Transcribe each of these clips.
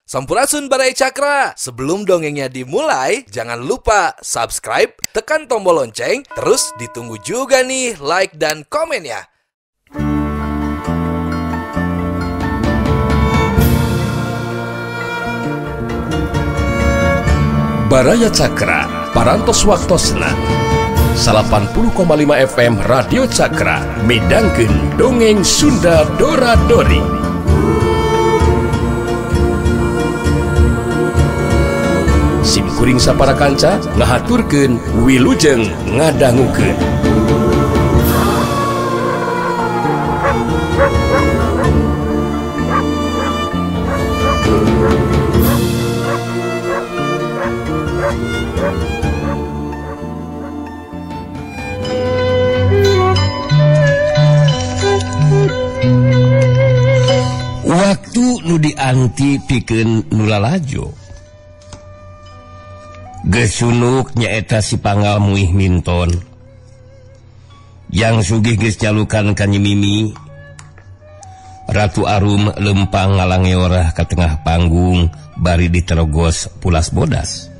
Sampurasun Baraya Cakra. Sebelum dongengnya dimulai, jangan lupa subscribe, tekan tombol lonceng, terus ditunggu juga nih like dan komennya. Baraya Cakra, Parantos Waktosna 80,5 FM Radio Cakra midangkeun dongeng Sunda Dora Dori. Sim kuring sapara kanca ngahaturkeun wilujeng ngadangukeun. Waktu nu dianti pikeun nu lalajo. Geus sunuk nyaeta si panggal muih minton. Yang sugih geus nyalukan ka Nyi Mimi. Ratu Arum lempang ngalangeorah ka tengah panggung bari diterogos pulas bodas.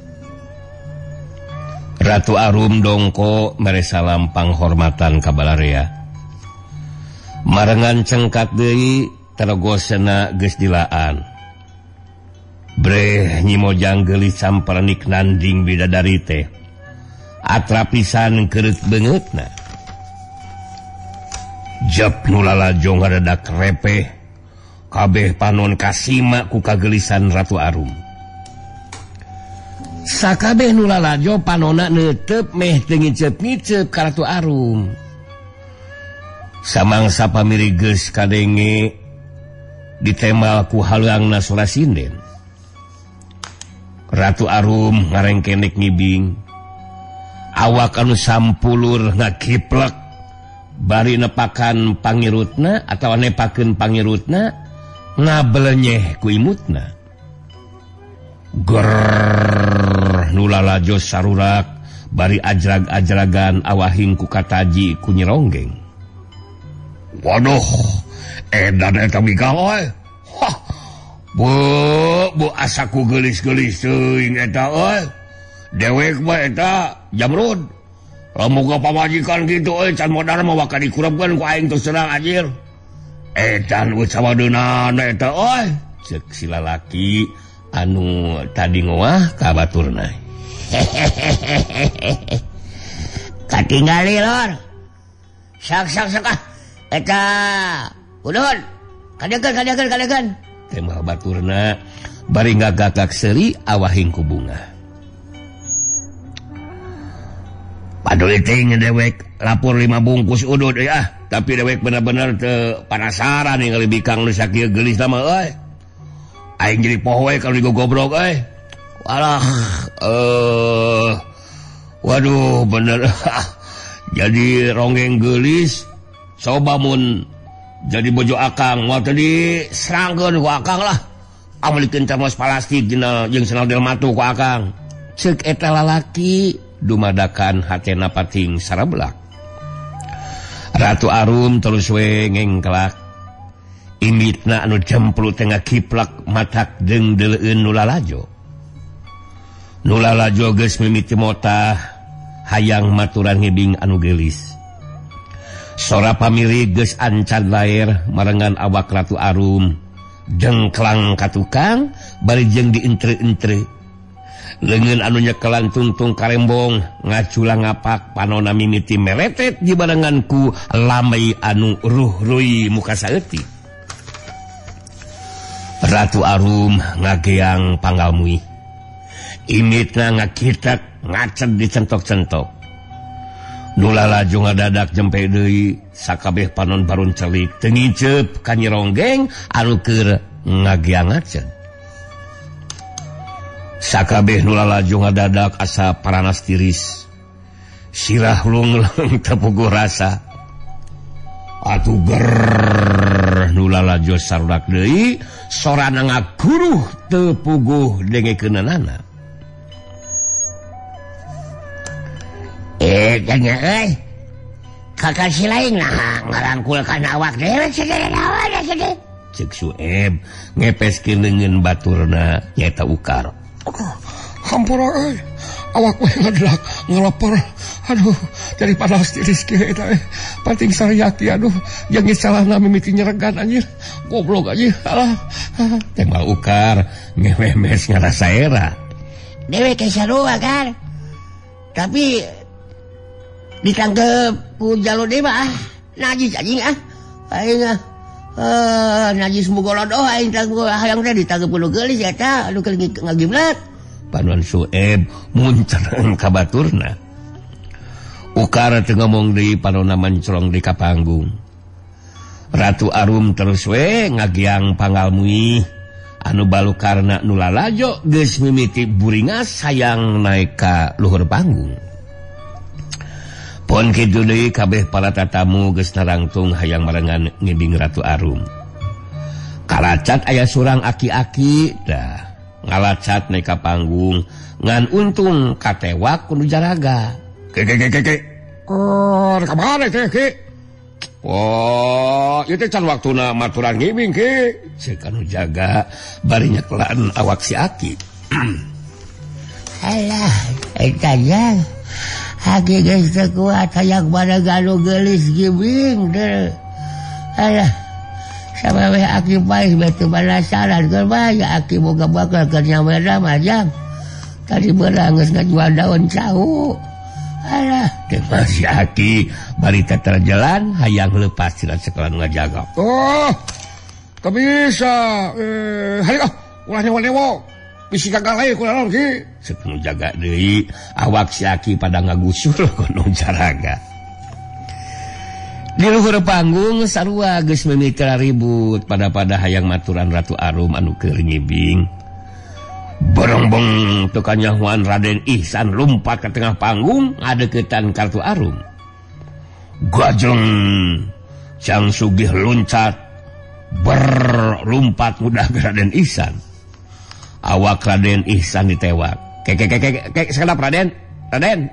Ratu Arum dongko mere salam panghormatan ka balarea. Marengan cengkat deui terogosna geus dilaan. Breh Nyi Mojang geulis sampernik nanding bidadari teh. Atrapisan kereut beungeutna. Jep nu lalajo ngadadak repeh, kabeh panon kasima ku kageulisan Ratu Arum. Sakabeh nu lalajo panona neuteup meh teu ngiceup-ngiceup ka Ratu Arum. Samangsa pamiri geus kadenge ditemal ku haleangna sora sinden. Ratu Arum ngarengkenek ngibing. Awak anu sampulur ngakiplek bari nepakan pangirutna atawa nepakeun pangirutna ngabelenyeh ku imutna. Gerrrr nu lalajo sarurak bari ajrag-ajragan awahing ku kataji ku Nyi Ronggeng. Waduh, edan eta bikang euy. Hah. Bu, bu asaku geulis-geulis teuing eta euy. Dewek mah eta jamrud. Lamun ka pamajikan kitu euy can modal mah bakal dikurepkeun ku aing terus terang anjir. Edan we sawadeunana eta euy. Ceuk si lalaki anu tadi ngoah ka baturna. Katingali lor. Sok sok sok ah. Eta udun. Kadekeun kadekeun kadekeun. Tema baturna bari ngagagak seuri awahing ku bunga. Paduli ting dewek lapor 5 bungkus udud euy ah, tapi dewek bener-bener teu panasaran ningali bikang nu sakieu geulis mah euy. Aing jadi poho we kalau digogobrok euy. Walah waduh bener jadi ronggeng geulis coba mun jadi bojo akang mau tadi serangkeun ku akang lah. Amelikeun termos plastik dina jeung sendal delmatu ku akang. Ceuk eta lalaki dumadakan hatena pating sarablak. Ratu Arum terus we ngengklak. Imitna anu jemplu teh ngakiplak matak deung deuleueun nu lalajo. Nu lalajo geus mimiti motah hayang maturan ngibing anu geulis. Sora pamiri geus ancan laer marengan awak Ratu Arum jengklang ka tukang bari jeung diintre-intre. Leungeun anu nyekelan tungtung karembong ngaculang ngapak panona mimiti meletet dibarengan ku lamai anu ruh-rui muka saeutik. Ratu Arum ngageang panggalmui. Imitna ngakitek ngacet dicentok-centok. Nu lalajo ngadadak jempe deui sakabeh panon barun celik teu ngiceup ka Nyi Ronggeng anu keur ngageang ngacet. Sakabeh nu lalajo ngadadak asa paranas tiris. Sirah lungleng teu puguh rasa. Atuh gerrrr nu lalajo sarurak deui sorana ngaguruh teu puguh dengekeunana. Tanya euy. Kakak si lain nah ngarangkul kana awak dewek sedih. Cek Sueb ngepeskeun leungeun baturna nyaeta Ukar. Hampura euy, awak we ngadelak ngelepor. Aduh, daripada tiris kieu eta pating sariaki aduh, jeung salahna mimiti nyeregan anjir. Goblok anjir. Alah. Tembal Ukar ngewemes ngarasa era. Dewek sarua kan. Tapi ditangkep ku Jalu Dewa ah. Najis anjing ah. Aing ah. Najis mugolodoh aing teh hayang teh ditangkep ku nu geulis eta anu keur ngagiblat. Panuan Sueb muncereng ka baturna. Ukar teu ngomong deui panona mancrong di ka panggung. Ratu Arum terus we ngagiang pangalmui anu balukarna nu lalajo geus mimiti buringas hayang naik ka luhur panggung. Pon kitu deui kabeh para tatamu geus narangtung hayang marengan ngibing Ratu Arum. Kalacat aya surang aki-aki dah ngalacat naik ka panggung ngan untung katewak kudu jaraga. Ke ke ke ke. Oh, ka mana teh ke? Oh, ieu teh can waktuna maturan ngibing ke. Ceuk anu jaga bari nyekelan awak si aki. Alah, eta jang. Aki geus teu kuat hayang baregan nu geulis gibing deui. Alah. Sampai aki paes batu balasaran keur bae aki boga bakal keur nyamera mah jang. Tadi beurang geus ngajual daun cau. Alah, teh si aki bari teh terjalan hayang leupas tina sekolah ngajaga. Oh, teu bisa. Hayu ah, ulah nyewa-nyewa. Bisi gagal lae ku naon ki. Ceuk nu jaga deui awak si aki pada ngagusul kono jaraga. Di luhur panggung sarua geus mimitra ribut pada-pada hayang maturan Ratu Arum anu keur ngibing. Borongbong teu kanyahoan Raden Ihsan lumpat ke tengah panggung ngadeukeutan ka Ratu Arum. Gajeng Jang Sugih loncat berlumpat mudah ke Raden Ihsan. Awak Raden Ihsan ditewak. Ke ke ke ke sakedap Raden. Raden,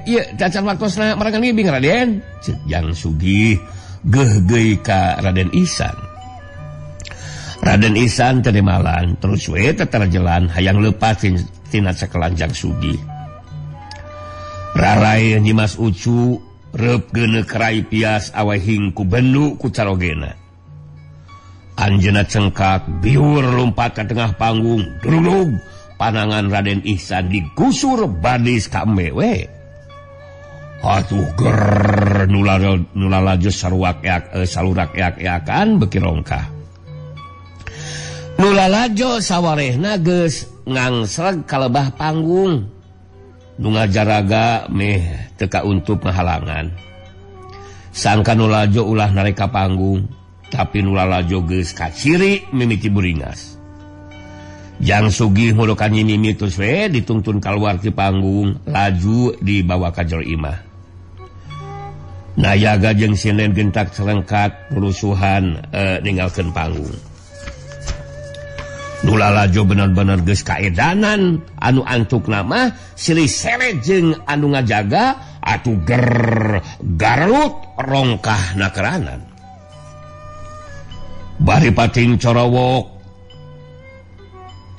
ieu cacan waktosna mereka ngibing Raden. Ceuk Jang Sugih geuhgeuy ka Raden Ihsan. Raden Ihsan teu malan terus we teterjelan hayang leupas tina cekelan Jang Sugih. Rarai Nyimas Ucu reup geuneuh rai pias awehing ku bendu ku carogena. Anjeunna cengkak biur lumpat ka tengah panggung, durug panangan Raden Ihsan digusur badis ka embe we. Atuh ger nulalajo saruak eak salurak eak-eakan beuki rongkah. Nulalajo sawarehna geus ngangsreg ka lebah panggung. Nu ngajaraga meh teu kauntup ngahalangan. Sangka nulalajo ulah narek ka panggung, tapi nulalajo geus kaciri mimiti buringas. Jang Sugih mulukan Nyi terus we dituntun kaluar ti panggung laju dibawa ka jero imah. Nayaga jeung sinden gentak celengkat rusuhan ninggalkeun panggung. Nulalajo bener-bener geus kaedanan anu antukna mah silih seret jeung anu ngajaga atuh ger garut rongkah nakeranan. Bari pating corowok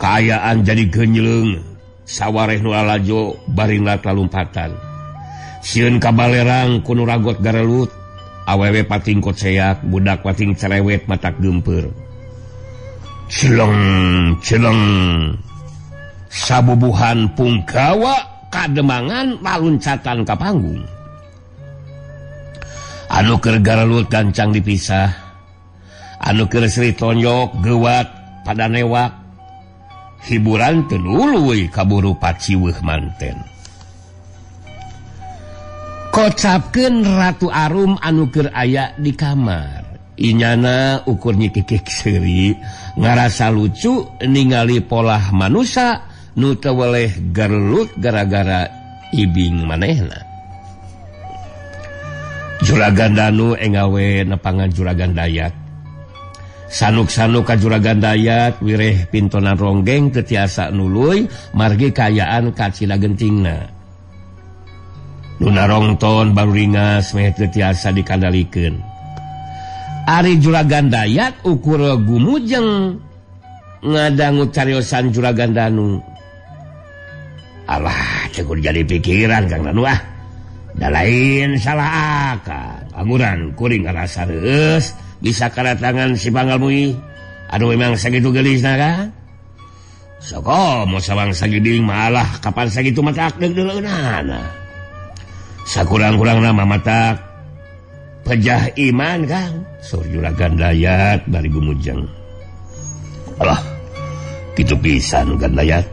kaayaan jadi genyleung sawareh nulalajo bari nglalumpatan. Sieun kabalerang ku nu ragot garelut, awewe pating koceak, budak pating cerewet matak geumpeur. Celeng celeng sabubuhan punggawa kademangan laluncatan ka panggung. Anu keur garelut gancang dipisah, anu keur sri tonjok geuwat pada newak. Hiburan teu nuluy kaburu paciweuh manten. Kocapkeun Ratu Arum anu keur aya di kamar. Inyana ukur nyikikik seuri ngarasa lucu ningali polah manusa nu teu weleh garelut gara-gara ibing manehna. Juragan Danu engawe nepangan Juragan Dayat. Sanuk-sanuk ka Juragan Dayat wireh pintonan ronggeng teu tiasa nuluy margi kaayaan kacida gentingna. Nu narongton baru ringas meh teu tiasa dikandalikeun. Ari Juragan Dayat ukur gumujeng ngadangu cariosan Juragan Danu. Alah, cukup jadi pikiran Kang Danu ah. Da lain salah akang. Anguran kuring ngarasa reus bisa kadatangan si Panggalmui. Aduh memang sakitu geulisna kan. Soko mau sawang sagiding malah kapan sakitu matak deuk-deukeunana. Sakurang-kurangna mah matak pejah iman Kang. Saur Juragan Dayat bari gumujeng. Alah, kitu pisan Gan Dayat.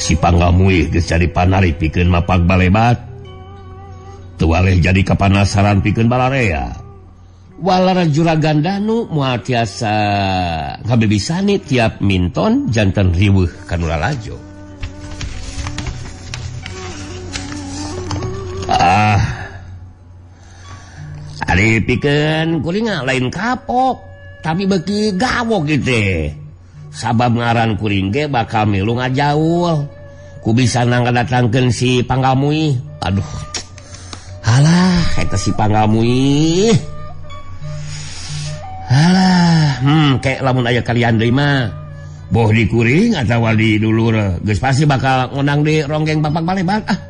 Si Panggalmui geus jadi panarik pikeun mapak balebat. Teu waleh jadi kapanasaran pikeun balarea. Walara Juragan Danu moal tiasa ngabebisani tiap minton janten riweuh kanu lalajo. Ah. Ari pikeun kuring lain kapok, tapi beuki gawok kitu. Sabab ngaran kuring ge bakal milu ngajaul. Ku bisa ngadatangkeun si Panggalmui. Aduh. Alah, eta si Panggalmui. Alah, kayak lamun aya kalian deui mah. Boh di kuring atawa di dulur, geus pasti bakal ngondang di ronggeng bapak balebat ah.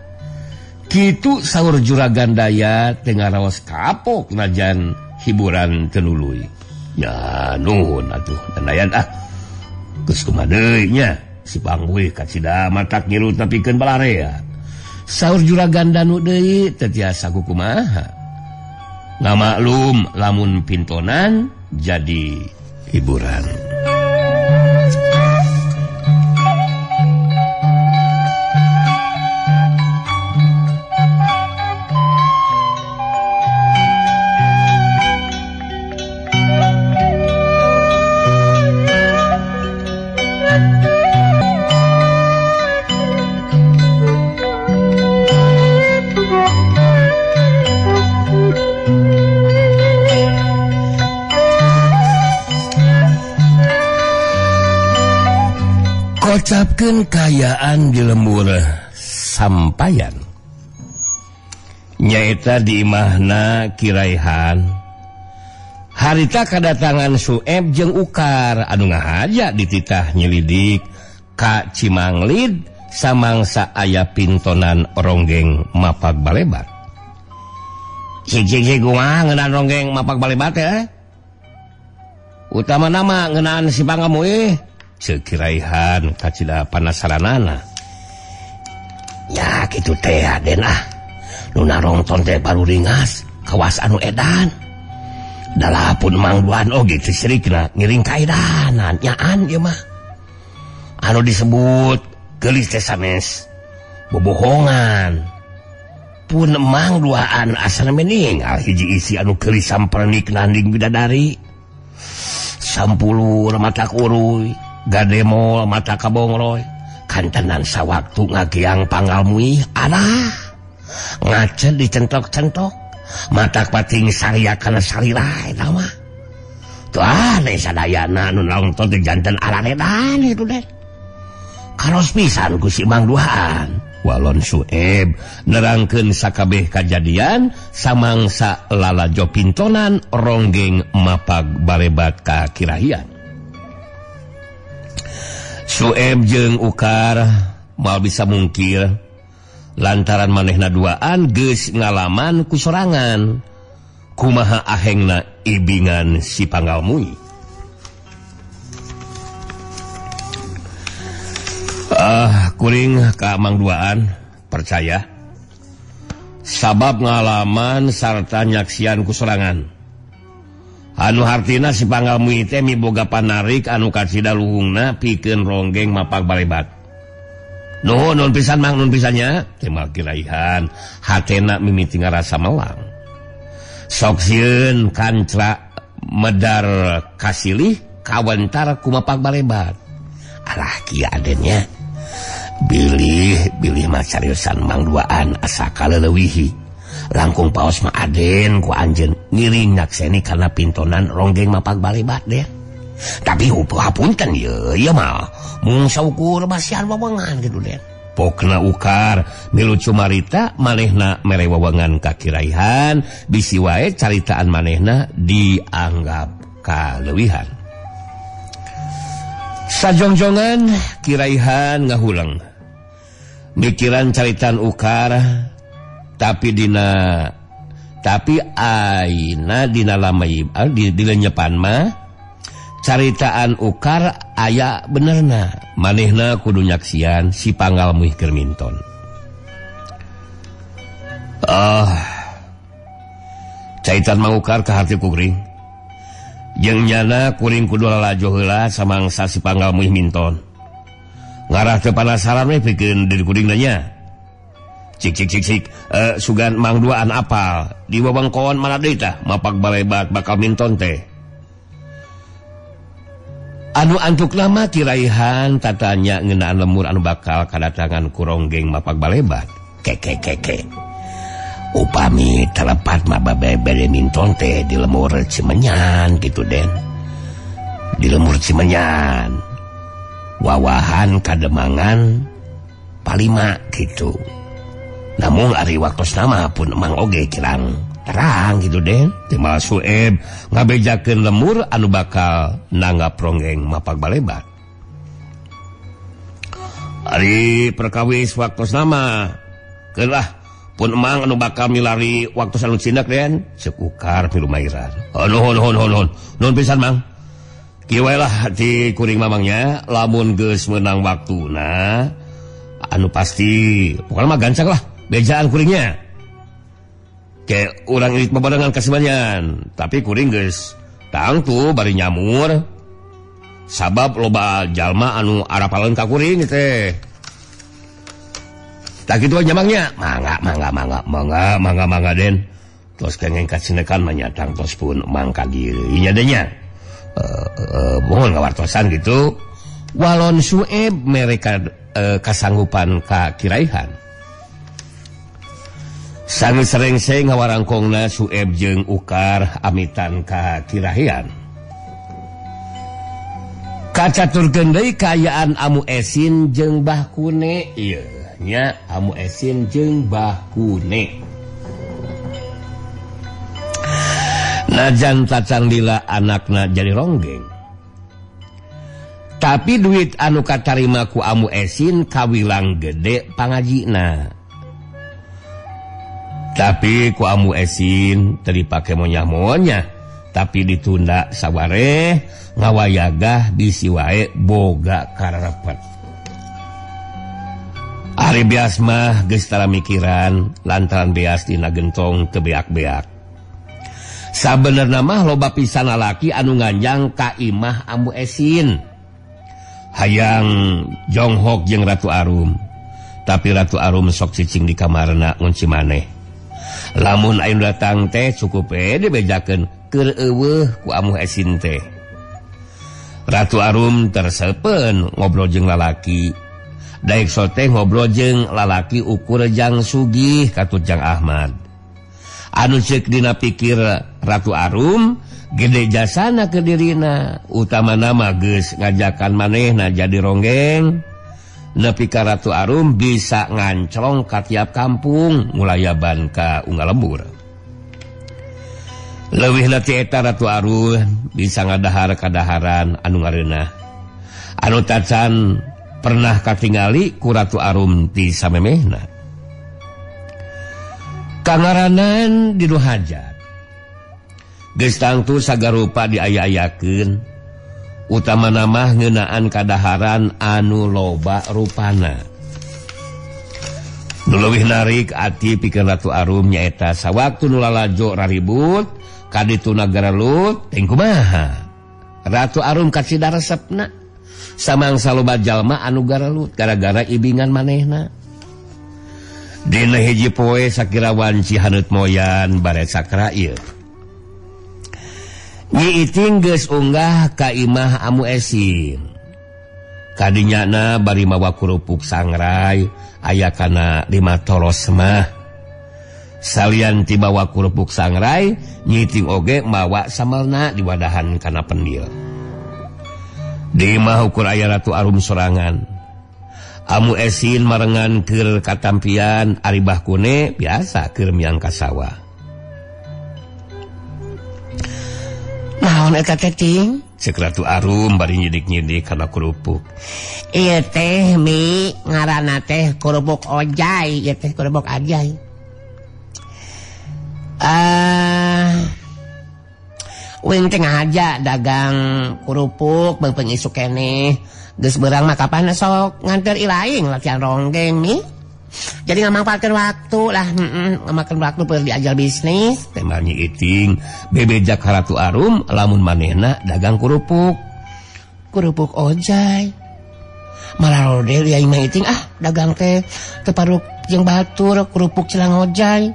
Kitu saur Juragan Dayat teu ngaraos kapok najan hiburan teu nuluy. Ya nuhun atuh Dayat ah. Geus kumaha deui nya si Pangbuih kacida matak ngilu tapikeun balarea. Saur Juragan Danu deui teu tiasa kumaha. Ngamaklum lamun pintonan jadi hiburan. Kocapkeun kayaan di lembur sampayan nyaeta di imahna Kiraihan. Harita kadatangan Sueb jeung Ukar anu ngahaja dititah nyelidik ka Cimanglid samangsa aya pintonan ronggeng mapak balebat. Cik-cik kumaha ngeunaan ronggeng mapak balebat ya? Utama nama ngeunaan si Panggalmui. Ceuk Kiraihan kacida panasaranana. Ya kitu teh Aden ah. Nu narongton teh baru ringas kawas anu edan. Dalapun mangduan oge teu sirikna ngiring kaedanan nyaan ieu mah. Anu disebut geulis teh sanes bobohongan. Pun mangduaan asana meninggal hiji isi anu geulis sampernik nanding bidadari. Sampulur mata kuruy. Gademol mata kabongroy kantenan sawaktu ngagiang Panggalmui alah ngacen dicentok-centok mata pating saria kana salira eta mah tuh aneh sadayana nu nonton teh janten araredan itu deh karos pisan ku si Mang Duaan. Walon Sueb nerangkeun sakabeh kajadian samangsa lalajo pintonan ronggeng mapag balebat ka Kirahian. Sueb jeung Ukar moal bisa mungkir lantaran manehna duaan geus ngalaman ku sorangan kumaha ahengna ibingan si Panggalmui. Ah, kuring ka Mang Duaan percaya sabab ngalaman sarta nyaksian ku sorangan. Anu hartina si Panggalmui teh miboga panarik anu kacida luhungna pikeun ronggeng mapak balebat. Nuhun nun pisan Mang, nun pisannya timbal Kiraihan hatena mimiti ngarasa melang. Sok sieun kancra medar kasilih kawentar ku mapak balebat. Alah kieu adennya. Bilih bilih mah cariosan Mang Duaan asa kaleuwihi. Langkung paos mah aden ku anjeun ngiring nyakseni kana pintonan ronggeng mapak balebat deh. Tapi hapunten ieu ieu mah mung saukur basian wewengan kitu deh. Pokna Ukar milu cumarita manehna mere wewengan ka Kiraihan bisi wae caritaan manehna dianggap kaleuwihan. Sajongjongan Kiraihan ngahuleng mikiran caritaan Ukar tapi aina dina lamai di lenyepan mah caritaan Ukar aya benerna manehna kudu nyaksian si panggal muih keur minton. Caitan Mang Ukar ka hati kuring. Jeung nyana kuring kudu lalajo heula samangsa si panggal muih minton. Ngarah teu panasaran we pikeun diri kuring nya. Cik cik cik cik sugan mang duaan apal di wewengkon mana deui tah mapak balebat bakal minton teh. Anu antuk nama Kiraihan tatanya ngeunaan lemur anu bakal kadatangan ku ronggeng mapak balebat. Keke. Upami telepat mah babe bade minton teh di lemur Cimenyan gitu Den. Di lemur Cimenyan. Wawahan kademangan palima gitu. Namun ari waktosna mah pun emang oge kirang terang gitu Den. Timal Sueb ngabejakeun lemur anu bakal nanggap ronggeng mapak balebat. Ari perkawis waktosna mah keun lah pun emang anu bakal milari waktos anu cindak Den ceuk Ukar milumairan. Oh, nuhun nuhun pisan Mang. Kieu wae lah ti kuring mamangnya lamun geus meunang waktuna anu pasti pokona mah gancang lah bejaan kuringnya. Kayak urang irit bebarengan kasibanyan tapi kuring geus tangtu bari nyamur sabab loba jalma anu arapaleun ka kuring teh. Tak kitu nyamangnya mangga Den. Tos kengeng kacinekan manyatang tos pun mangka diri nya deh nya. Mohon ngawartosan gitu walon Sueb mereka kasanggupan ka Kiraihan. Sanggeus rengseng ngawarangkongna Sueb jeung Ukar amitan ka Kiraihan. Kacaturkeun deui kaayaan Amu Esin jeung Bah Kune. Ieu nya Amu Esin jeung Bah Kune. Najan tacan lila anakna jadi ronggeng. Tapi duit anu katarima ku Amu Esin kawilang gede pangajina. Tapi ku Amu Esin teu dipake monyah-monyah, tapi ditunda sawareh ngawayagah bisi wae boga kararepet. Ari beas mah geus tara mikiran lantaran beas dina gentong teu beak-beak. Sabenerna mah loba pisan lalaki anu nganjang ka imah Amu Esin. Hayang jonghok jeung Ratu Arum. Tapi Ratu Arum sok cicing di kamarna ngunci maneh. Lamun anu datang teh cukup we dibejakeun keur eueuh ku Amu Esin teh. Ratu Arum tersepen ngobrol jeung lalaki. Daek sote ngobrol jeung lalaki ukur jang sugih katut jang Ahmad. Anu ceuk dina pikir Ratu Arum gede jasana ke dirina, utamana mah geus ngajakan manehna jadi ronggeng. Nepi ka Ratu Arum bisa ngancrong ka tiap kampung ngulayaban ka unggal lembur. Leuwihna ti eta Ratu Arum bisa ngadahar kadaharan anu ngareunah. Anu tacan pernah katingali ku Ratu Arum ti samemehna. Kangaranan di nu hajat. Geus tangtu sagarupa diaya-ayakeun, utamana mah ngeunaan kadaharan anu loba rupana. Nu leuwih narik ati pikeun Ratu Arum nyaeta sawaktu nu lalajo raribut ka ditu nagara Lut teh kumaha. Ratu Arum kacida resepna samangsa loba jalma anu garalut gara-gara ibingan manehna. Dina hiji poe sakira wanci haneut moyan bare sakra ieu. Nyi Iting geus unggah ka imah Amu Esin. Kadinyana bari mawa kerupuk sangrai aya kana 5 toros mah. Salian ti mawa kerupuk sangrai, Nyi Iting oge mawa samelna diwadahan kana pendil. Di imah ukur aya Ratu Arum sorangan. Amu Esin marengan keur katampian ari Bah Kune biasa keur miang ka sawah. Naon eta teh Ting? Ceuk Ratu Arum bari nyidik-nyidik kana kerupuk. Ieu teh Mi ngaranna teh kerupuk ojai, ieu teh kerupuk ajai. Wing teh ngahaja dagang kerupuk beupeung isuk keneh. Geus beurang mah kapan sok nganter ilaing latihan ronggeng Mi. Jadi ngamangpaatkeun waktu lah, ngamangpaatkeun waktu keur diajar bisnis. Tembal Nyi Iting bebeja ka Ratu Arum lamun manehna dagang kerupuk. Kerupuk ojai. Malah rode ieu mah Iting ah dagang teh teu paruk jeung batur kerupuk celang ojai.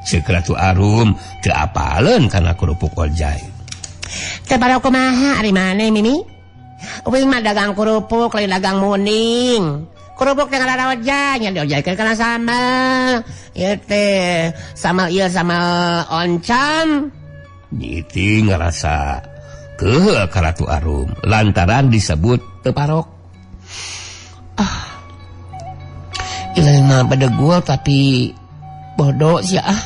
Ceuk Ratu Arum teu apaleun kana kerupuk ojai. Teu paruk kumaha ari maneh Mimi? Uing mah dagang kerupuk lain dagang muning. Kerupuk teh ngaranna ojai nya diojaikeun kana sambal. Ieu teh sambal ieu sambal oncom. Nyi Iting ngarasa keuheul ka Ratu Arum lantaran disebut teu parok. Ah. Ieu mah bedegul tapi bodoh sih ah.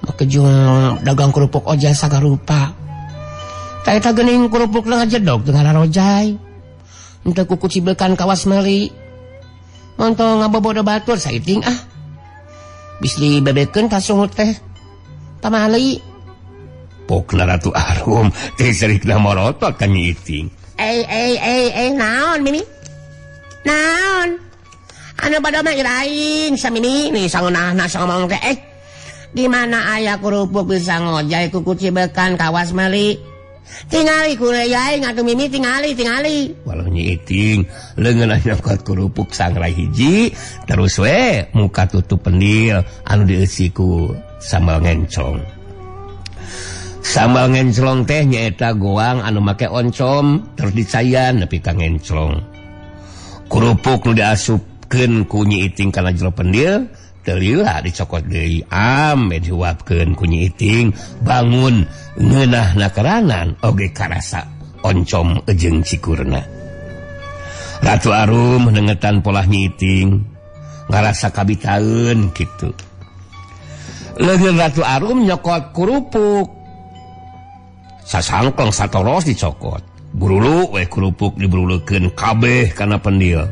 Make jeung dagang kerupuk ojai sagarupa. Ta eta geuning kerupuk ngajedog teu ngaran ojai. Henteu kuku cibekan kawas meuli. Montong ngabobodo batur saiting ah. Bisi dibebekeun ka sungut teh. Pamali. Pokna Ratu Arum teh serikna morotot ka Nyi Iting. Naon Mimi? Naon? Anu bodoh mah iraing sa Mimi nih sangeunahna ngomong teh di mana aya kerupuk bisa ngojai kuku cibekan kawas meuli. Tingali kureyaing atuh Mimi tingali. Walau Nyi Iting leungeun nyokot kerupuk sangrai hiji terus we muka tutup pendil anu dieusi ku sambal ngenclong. Sambal ngenclong teh nyaeta goang anu make oncom terus dicayan nepi ka ngenclong. Kerupuk nu diasupkeun ku Nyi Iting kana jero pendil teu lila dicokot deui ame dihuapkeun ku Nyi Iting bangun ngeunahna keranan oge karasa oncom jeung cikurna. Ratu Arum nengetan polah Nyi Iting ngarasa kabitaeun kitu. Leungeun Ratu Arum nyokot kerupuk sasangkong satoros dicokot. Burulu we kerupuk diburulukeun kabeh kana pendil.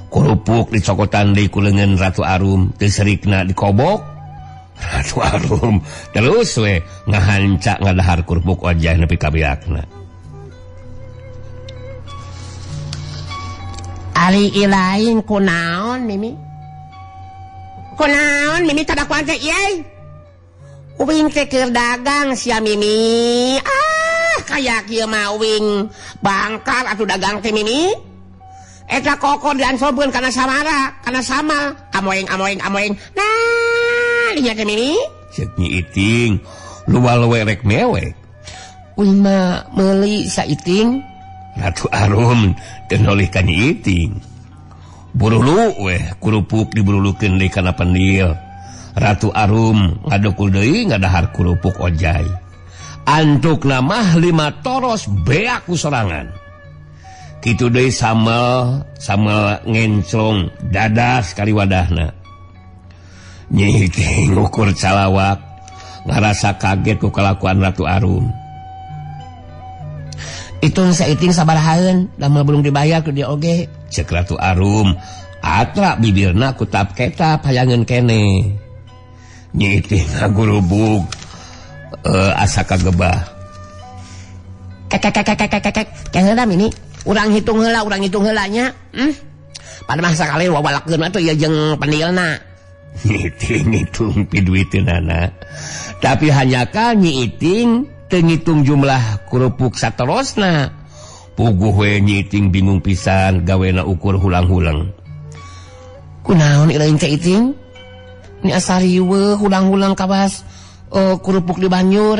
Kerupuk dicokotan deui ku leungeun Ratu Arum teu serikna dikobok. Ratu Arum terus we ngahanca ngadahar kerupuk ojai nepi ka beakna. Ari ilaing kunaon Mimi? Kunaon Mimi tadakuan teh ieu? Uing teh keur dagang sia Mimi. Ah, kaya kieu mah uing bangkar atuh dagang teh Mimi. Eta kokon diansobkeun kana samara, kana samal. Amoeng. Nah, lihat teh Mimi. Ceuk Nyi Iting, luwal we rek mewek. Uing mah meuli saiting. Ratu Arum teu nolih ka Nyi Iting. Burulu weh kerupuk diburulukeun deui kana pendil. Ratu Arum ngadukul deui ngadahar kerupuk ojai. Antukna mah 5 toros beak ku sorangan. Kitu deui samel ngenclong dadas kali wadahna. Nyi Iting ngukur calawak ngarasa kaget ku kalakuan Ratu Arum. Itu saiting sabarahaeun damel belum dibayar ku dia oge. Ceuk Ratu Arum atra bibirna kutap ketap hayangeun keneh. Nyi Iting ngagurubug asa kagebah. Kek heula Mimi. Urang hitung heula nya. Pada mah sakali wawalakeun atuh ieu jeung pendilna. Nyi Iting ngitung piduiteunana. Tapi hanjakal Nyi Iting teu ngitung jumlah kerupuk saterosna. Puguh we Nyi Iting bingung pisan gawena ukur hulang-hulang. Kunaon ilaing teh Iting? Ni asa riweuh hulang-hulang kawas kerupuk di banyur.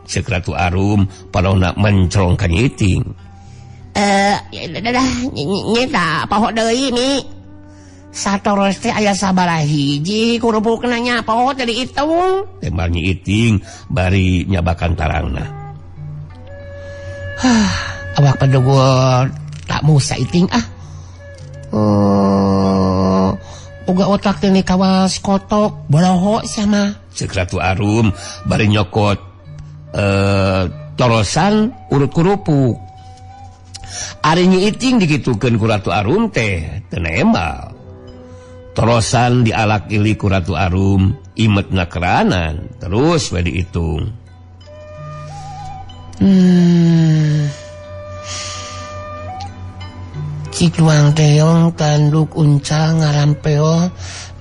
Ceuk Ratu Arum parona mencrong ka Nyi Iting. Dadah nyeta poho deui Mi. Satoros teh aya sabaraha hiji kerupukna nya poho teh diitung. Tembal Nyi Iting bari nyabakan tarangna. Hah, awak pedogol tak musa Iting ah. Oh, boga otak teh kawas kotok boroho sama. Ceuk Ratu Arum bari nyokot torosan urut kerupuk. Ari Nyi Iting dikitukeun ku Ratu Arum teh teu nembal. Torosan dialak ili ku Ratu Arum imetna keranan terus we diitung. Cikluang teong tanduk uncal ngarampeo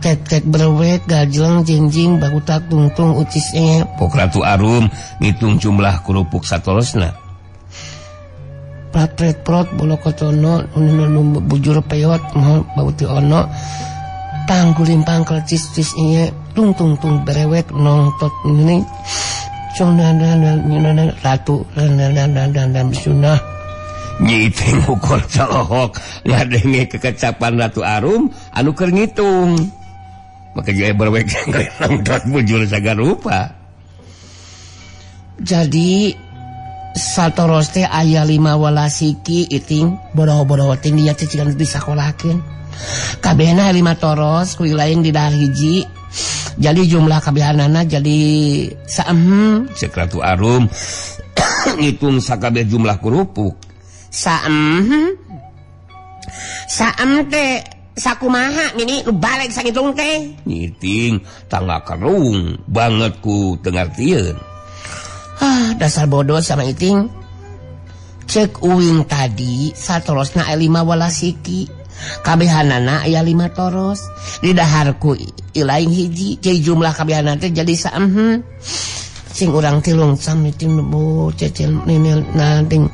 tek-tek berwek gajleng jingjing bagutak tungtung ucis e. Pok Ratu Arum ngitung jumlah kerupuk satorosna. Platret prot bolokotono ununu bujur peot moho bauti ono tanggulimpang kelcis cis iye tung tung tung berewek nongtot ini ratu dan sunah. Nyi Iting ukur colohok ngadenge kekecapan Ratu Arum anu keur ngitung. Maka jaya berwek nongtot bujur sagarupa. Jadi satoros teh aya 5 walasiki iting bodoh-bodoh ting dia teh cigan disakolahkeun. Kabehna 5 toros ku lain di dahar hiji. Jadi jumlah kabehanana jadi saem. Ceuk Ratu Arum ngitung sakabeh jumlah kerupuk. Saem. Saem teh sakumaha mini nu balik sangitung teh. Ngiting tangga kerung banget ku teu ngartieun. Ah, dasar bodoh sama iting. Cek uing tadi satorosna aya 5 walasiki. Kabehanana aya 5 toros. Di daharku ilaing hiji, jadi jumlah kabehanana teh jadi saem. Sing urang tilung sami ting bu cecil ninil nanting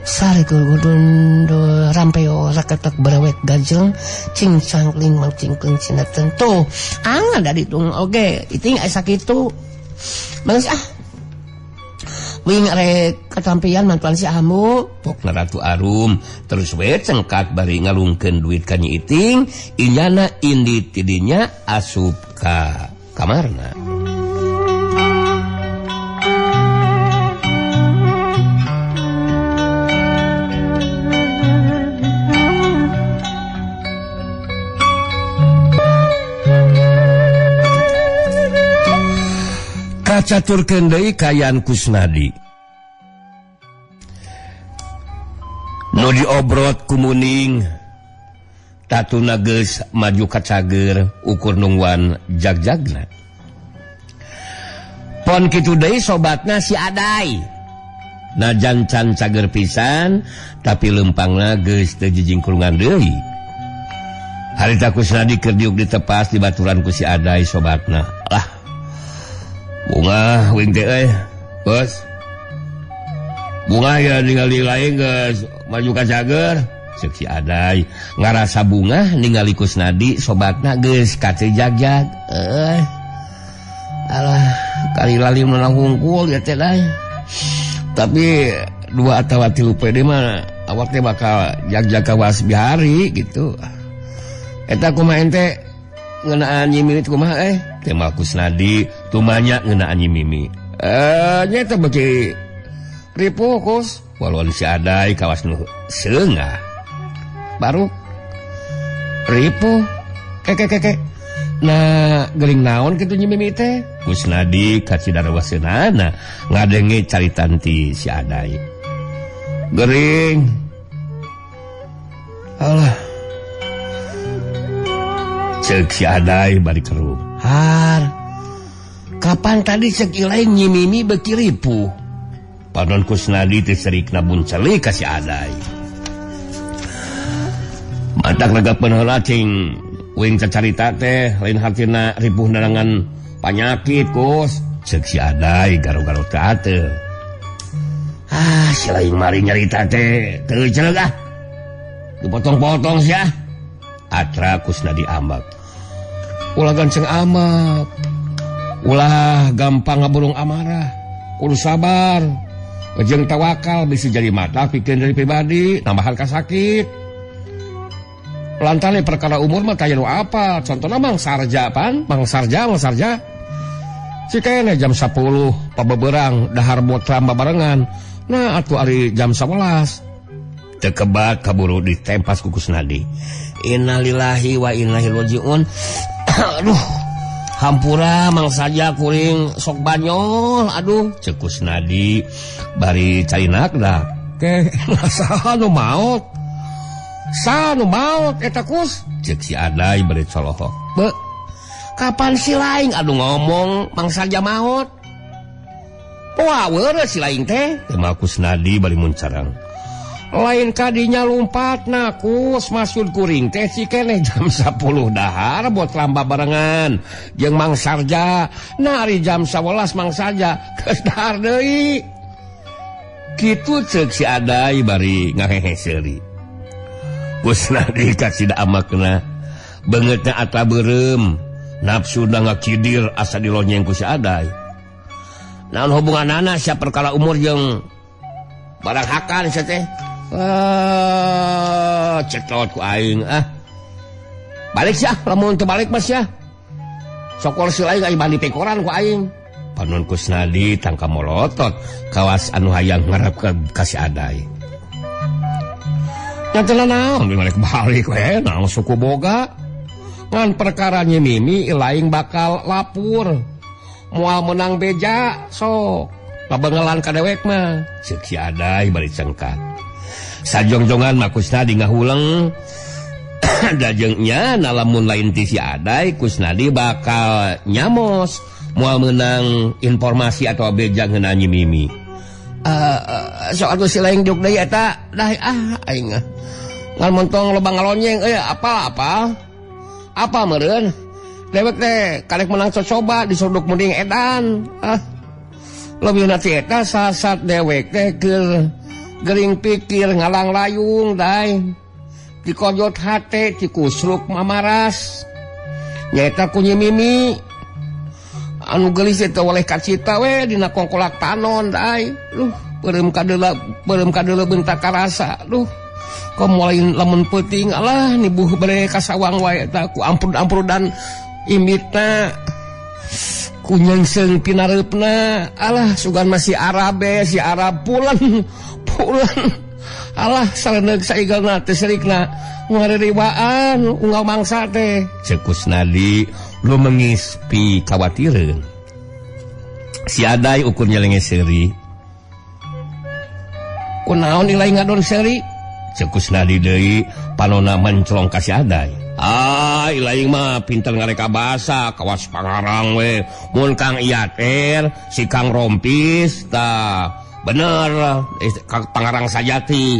sari gudun do rampeo raketek berewek gajeng cing cangkling mau cingkling cinaten tuh angan dari tung oge iting aya sakitu. Mangis ah. Wing rek ketampian mantuan si Amu. Pokna Ratu Arum terus we cengkat bari ngalungkeun duit ka Nyi Iting, inyana indit tidinya asup ka kamarna. Kacaturkeun deui kayan Kusnadi. Nu diobrot ku Muning, tatuna geus maju ka cager ukur nungguan jagjagna. Pon kitu deui sobatna si Adai. Najan can cager pisan, tapi lempangna geus teu jijingkurungan deui. Harita Kusnadi keur diuk ditepas di baturan ku si Adai sobatna. Lah, bunga wing teh euy, bos. Bunga ya ningali lain geus maju ka cager. Ceuk si Adai ngarasa bunga ningali Kusnadi sobatna geus kace jagjag. Euy. Alah, kali lali menang hungkul ya teh dai. Tapi 2 atau 3 PD mah awak teh bakal jagjag kawas bihari gitu. Eta kumaha ente ngeunaan Nyi Mimi kumaha eh? Teh mah Kusnadi tumanya ngeunaan Nyi Mimi. Nya teh beuki ripuh Kus. Walaupun si Adai kawas nu seungah. Baru ripuh keke. Nah, geuring naon kitu Nyi Mimi teh? Kusnadi kacidarawaseunana ngadenge caritan ti si Adai. Geuring. Alah. Ceuk si Adai bari keruh. Har. Kapan tadi ceuk ilaing Nyi Mimi beuki ripuh? Panon Kusnadi teh serikna buncelik ka si Adai. Matak regapeun heula cing uing cacarita teh lain hartina ripuh narangan panyakit Kus. Ceuk si Adai garo-garo teu ateu. Ah, si lain mari nyarita teh teu celeg ah. Dipotong-potong sia. Atra Kusnadi ambak. Ulah ganceng amak. Ulah gampang ngaburung amarah. Kudu sabar. Jeung tawakal bisa jadi mata pikeun dari pribadi, nambahan ka sakit. Lantane perkara umur mah taya nu apa? Contohna Mang Sarja pan, Mang Sarja. Si kene jam 10 pabeberang dahar botram babarengan. Nah atuh ari jam 11. Teu kebat kaburu ditempas ku Kusnadi. Innalillahi wa inna ilaihi rajiun. Aduh, hampura Mang Saja kuring sok banyol. Aduh, ceuk Kusnadi bari carinak dah. Ke saha nu maot? Saha nu maot eta Kus? Ceuk si Adai bari colohok. Be, kapan si laing aduh ngomong Mang Saja maot? Wah, weureuh si laing teh. Teu Kusnadi bari muncarang. Lain kadinya lumpat nah Kus, maksud kuring teh si keneh jam 10 dahar buat lamba barengan jeung Mang Sarja. Nah ari jam 11 Mang Sarja geus dahar deui. Kitu ceuk si Adai bari ngahehe seuri. Kusnadi kasida amakna beungeutna ata beureum, nafsuna ngakidir asa dilonyeng ku si Adai. Naon hubunganana sia perkara umur jeung barang hakan sia teh? Cetot ku aing ah. Balik sia, lamun teu balik mah sia. Sokol si laing aing bandi pekoran ku aing. Panon Kusnadi tangka molotot kawas anu hayang ngarep ka si Adai. Nya teh naon balik-balik we naon suku boga. Ngan perkara Nyi Mimi laing bakal lapur. Moal menang beja sok. Pabengelan ka dewek mah. Ceuk si Adai bari cengkat. Sajongjongan mah Kusnadi ngahuleng. Dajengnya nalamun lain ti si Adai Kusnadi bakal nyamos moal menang informasi atau beja ngeunaan Nyi Mimi. Sok atuh si laing juk deui eta dah ah aing ah. Ngan montong loba ngalonyeng euy apa-apa. Apa meureun? Dewek teh karek menang cocoba disodok mending edan. Ah. Lebih nanti eta sasat dewek teh keur gering pikir ngalang layung dai. Dikojot hate dikusruk mamaras. Nyaeta ku Nyi Mimi. Anu geulis teh oleh kacita we dina kongkolak tanon dai. Duh, peureum kadeula bentak karasa. Duh, komo lain lamun peuting alah nibuh bere ka sawang wae eta ku ampur-ampur dan imitna ku nyengseng pinareupna. Alah sugan masih Arabe si Arab pulang pulang. Alah sareneuk saigalna teh serikna ngaririwaan unggal mangsa teh. Ceuk Kusnadi lumengis pi kawatireun. Si Adai ukur nyelenge seuri. Kunaon ilai ngadon seuri? Ceuk Kusnadi deui panona menclong ka si Adai. Ah, ilaing mah pinter ngareka basa kawas pangarang we. Mun Kang Iater, si Kang Rompis tah bener pangarang sajati.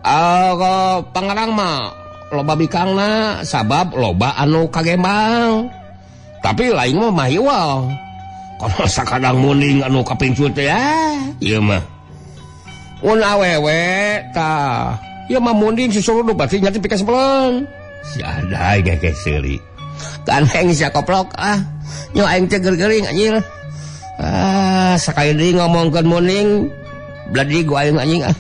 Ah, pangarang mah loba bikangna sabab loba anu kagembang. Tapi lain mah mahiwal. Kono sakadang muning anu kapincut teh ah, ieu mah. Mun awewe tah, ieu mah munding susuruh berarti nyati pikasebeleun. Si Adai ngekeh seuri. Gandeng sia koplok ah. Nyo aing teh geuring anjir. Ah, sakali deui ngomongkeun muning bladi gua aing anjing ah.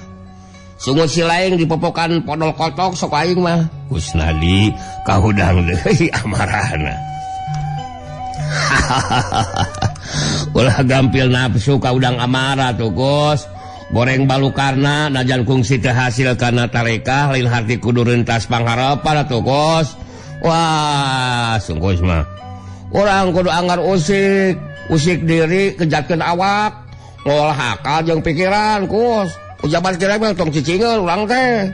Sungut si laing dipopokan podol kotok sok aing mah. Kusnadi kahudang deui amarahna. Ulah gampil nafsu kahudang amarah tuh Gus. Goreng balukarna najan kungsi teu hasil kana tarekah lain harti kudu rentas pangharapan atuh Gus. Wah, sungguh mah. Urang kudu anggar usik, usik diri kejatkeun awak, ngolah akal jeung pikiran Gus. Ujaban kira mah tong cicingeun urang teh.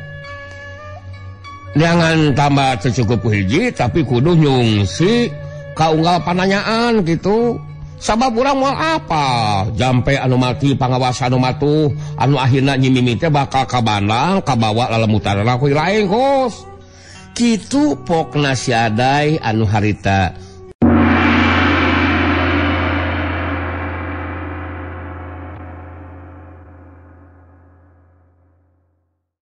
Jangan tambah secukup hiji tapi kudu nyungsi kaunggal pananyaan gitu. Sabab urang moal apa? Jampe anu mati pangawas anu matuh, anu akhirna Nyi Mimi teh bakal kabandang kabawa lalemutan ku lain Gus. Kitu pokna si Adai anu harita